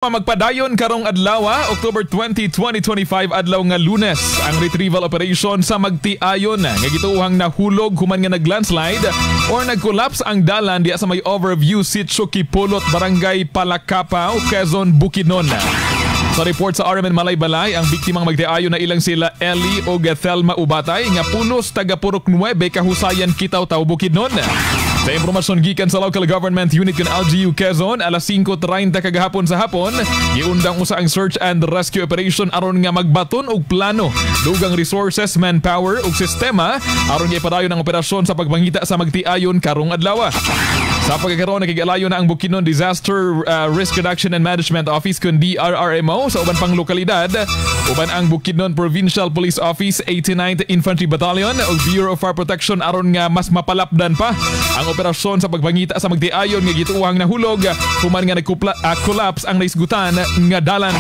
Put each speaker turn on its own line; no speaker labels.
Magpadayon karong adlaw, October 20, 2025, adlaw nga Lunes, ang retrieval operation sa magtiayon nga gituohang nahulog human nga naglandslide or nag-collapse ang dalan diya sa may Overview, Sitio Kipulot, Barangay Palakapaw, Quezon, Bukidnon. Sa report sa RMN Malaybalay, ang biktimang magtiayon na ilang sila Ellie o Thelma Ubatay nga pulos taga Purok 9, Kahusayan, Kitaw-Taw, Bukidnon. Sa impormasyon gikan sa Local Government Unit kun LGU Quezon, alas 5:30 kagahapon sa hapon, giundang usa ang search and rescue operation aron nga magbaton og plano, dugang resources, manpower ug sistema aron ipadayon ang operasyon sa pagpangita sa magtiayon karong adlaw. Sa pagkakaroon, nakig-alayo na ang Bukidnon Disaster Risk Reduction and Management Office kun DRRMO sa uban pang lokalidad, uban ang Bukidnon Provincial Police Office, 89th Infantry Battalion ug Bureau of Fire Protection aron nga mas mapalapdan pa ang operasyon sa pagpangita sa magtiayon nga gituohang nahulog human nga nagkupla collapse ang naisgutan nga dalan.